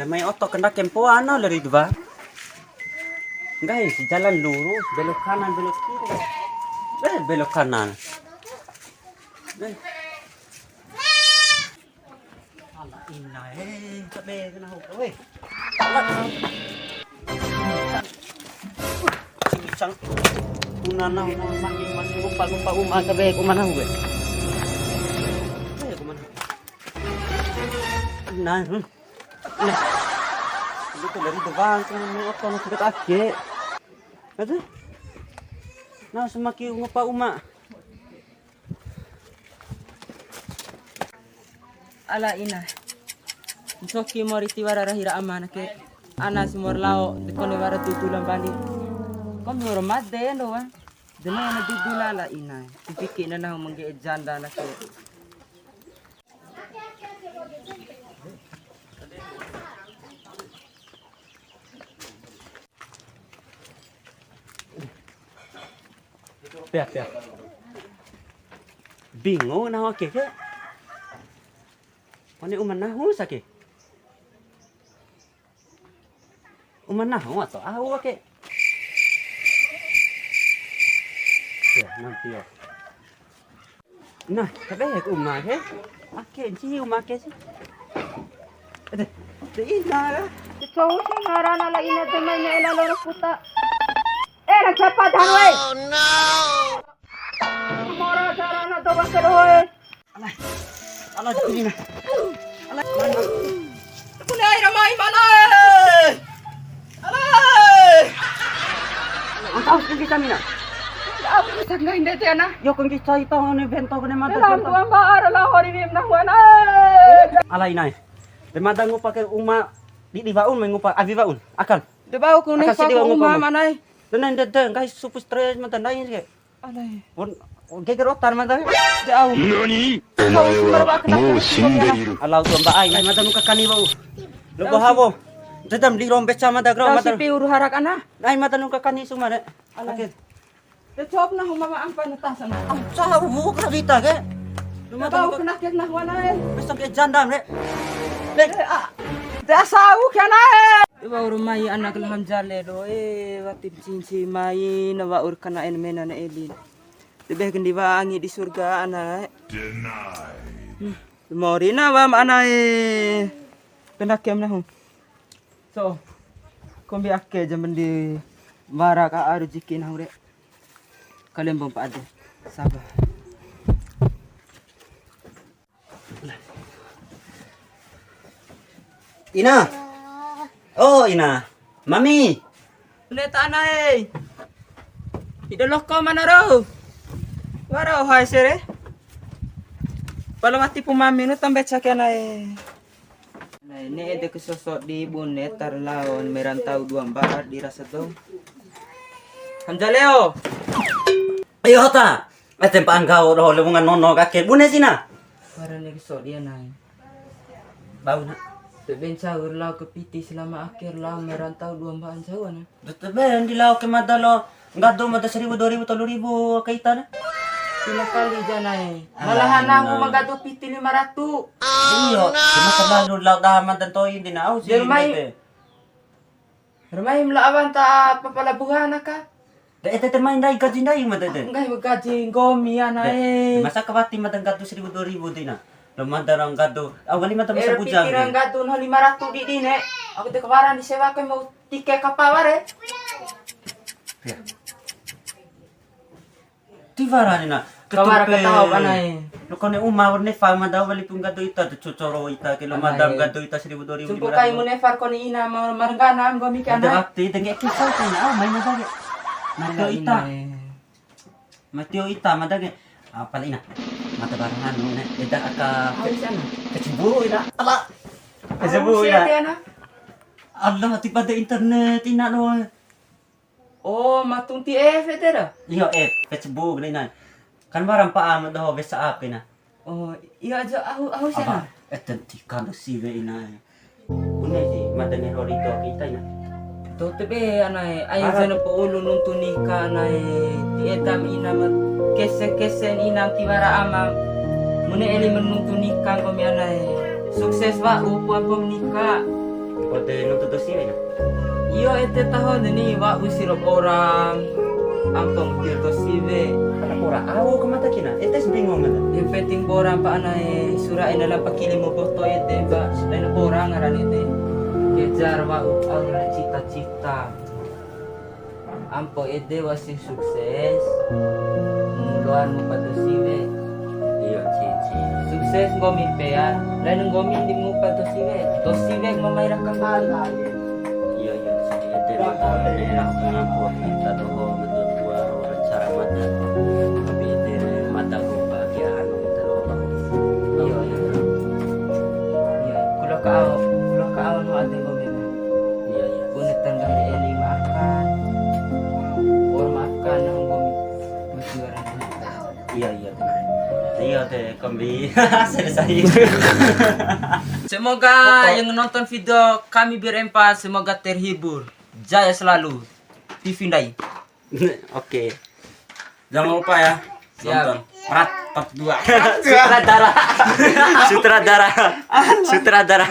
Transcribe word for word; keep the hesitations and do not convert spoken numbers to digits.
Mai oto kena kempoa na lari dua. Nggahi si jalan lurus, belok kanan, belok kiri. Eh, belok kanan. Eh. Ala ina, eh, tabe kena hukum, weh. Ala. Cang. Una nahu, nahu, mati, mati, lupa, lupa, uma, tabe, uma nahu, weh. Eh, uma nahu. Nah, hmm. Nah. Itu dari depan, kan, ini apa, masih dekat ake. Aduh. Nah, semakin ngupa uma. Ala ina. Ncoki mori tiwara rahi ra amana ke. Ana si mori lao, de kone wara tutu lambali. Kombi oro made ndo wa. Dene na dudu lala ina. Tipiki na nahu mangge'e janda na ke. Pea, pea. Bingung nahu ake ke. One uma nahu sake. Uma nahu atau au ake. Ya, nanti ya. Nah, tabe ku uma ke. Ake, ncihi uma ke si. Ede, de ina ra. Cou si ngarana la ina de mai ne'e la loro puta. Eh, ra cepat han, woi. Mora carana to bangsa doho, eh. Alah. Alah, di sini, nah. Alah, alah. Bune ai ra mai mana, eh? Alah. Angkau sing kita mina. Aku bisa nggak indah tiana. Yo, kengki cai tau ne bento kene mata. Dalam dua mbak ada lah hari ini menang wana. Alah, inai. De mada ngupa ke uma di, di waun, mai ngupa awi waun. Akal. De bau ku ne. Akal sidi waun ngupa uma manai. Dene de, de, nggahi supu stres mada ndai ke. Alai. Pun geger otak mada. De au. Nani? Omae wa mou shinderiru. Alau tu mbak ai, nai mada nuka kani bau. Lo bahawo. Dedam di rombe sama da grau mada. Sipi uru harak ana. Nai mada nuka kani sumare. Alai. Oke. De cop na huma ma ampa na tasana. Am, sahu kena vita ke. Lu mata kau kena kena wana, eh. Besok ke janda, Bre. Dek. De, ah. De sahu kena, eh. Iwa uru mai anak laham jale do, eh, wati cinci mai na wa ur kena en mena na elin. Tebe kendi wa angi di surga ana, eh. Hmm. Mori na wa ma ana, eh. Kena kem na hu. So, kombi ake ja mbendi wara ka aru jiki nahu re. Kalembo mpa ade. Sabar. Ina. Oh, Ina. Mami. Bune ta ana e. Ido loko mana ro? Wara oha ese re. Pala wati pu mami nu tambe cake ana e. Nai, ne'e de ke sosodi bune tar lao merantau dua mba'a di rasa dou. Hamzaleo. Ayo ta. Ete mpa anggao doho le wunga nono kake bune sina. Para ne ke sodi ya nai. Bau na. Te ben caur lao ke piti selama akhir lao merantau dua mba'a ncau ana. Dete ben di lao ke mada lo, nggadu mada seribu, dua ribu, tolu ribu ke ita na. Lima kali jana e. Malahan aku ma nggadu piti lima ratu. Iyo, cuma terlalu lao daha mada to'i di na au si. Rumai ma la awan ta palabuhan aka. De ete te mai ndai gaji ndai mada ete. Nggahi gaji nggomi ana e. Masa kawati mada nggadu seribu, dua ribu di na. Lo mada ra nggadu, au wali mada masa bujang. Piti ra nggadu no lima ratu di di ne. Aku te kawaran di sewa ke mau Tike kapa ware. Ya. Tiwara ni na. Kawara ketaho bana e. Lo kone uma wa'ur nefa ma dau wali pun gado ita tu cocoro ita ke lo madam gado ita seribu dua ribu lima ratus. Supu kai mu nefa kone ina ma-, margana nggomi ke ana. Waktu itu nggak kisah kan, ah, main apa ya? Mati ita. Mati ita, mada ke. Apa ina? Mata barangan ne. Eda aka. Habis ana. Keceburu ina. Ala. Keceburu ina. Allah, tiba ada internet ina no. Oh, matung ti F ede ra? Iyo, F, Facebook ni na. Kan wara mpa'a doho WhatsApp na. Oh, iya aja au, au sana. Ete tika ndo siwe ina. Bune si, mada ne rori to kita ina. To te be ana e, ai jana po ulu nuntu nika ana e. Ti edam ina ma kese-kesen ina tiwara ama. Mune eli menuntu nika nggomi ana e. Sukses wa upu ampo nika. Ede nonton dosi wea na? Iyo, ede taho ni, wa'u si ro orang. Ampong til dosi we. Karena pora au ke mata kina. Ede bingung mata. Yang penting pora pa anae sura ena la pakili mo foto ede, ba. Lain pora ngaran ede. Kejar wa'u au ra cita-cita. Ampo ede wa'usi sukses. Loan ngupa dosi we. Iyo, cici. Sukses nggomi pea, lain nggomi di ngupa dosi we. Dosi we ma mai raka kali. Iyo, iyo, cici. Ede mata merah ngaku kita doho betul tua orang cara mata. Tapi ede mata ku bahagia anu kita doho. Iyo, iyo. Iyo, kula ka au, kula ka au no ade nggomi. Iya, iya. Kone tangga eli maafkan. Or maafkan nang nggomi. Iya, iya, benar. Iya, teh, kombi. Selesai. Semoga yang nonton video kami berempat, semoga terhibur. Jaya selalu. T V Ndai. Oke. Jangan lupa ya, siap, nonton part, part dua. Sutradara. Sutradara. Sutradara.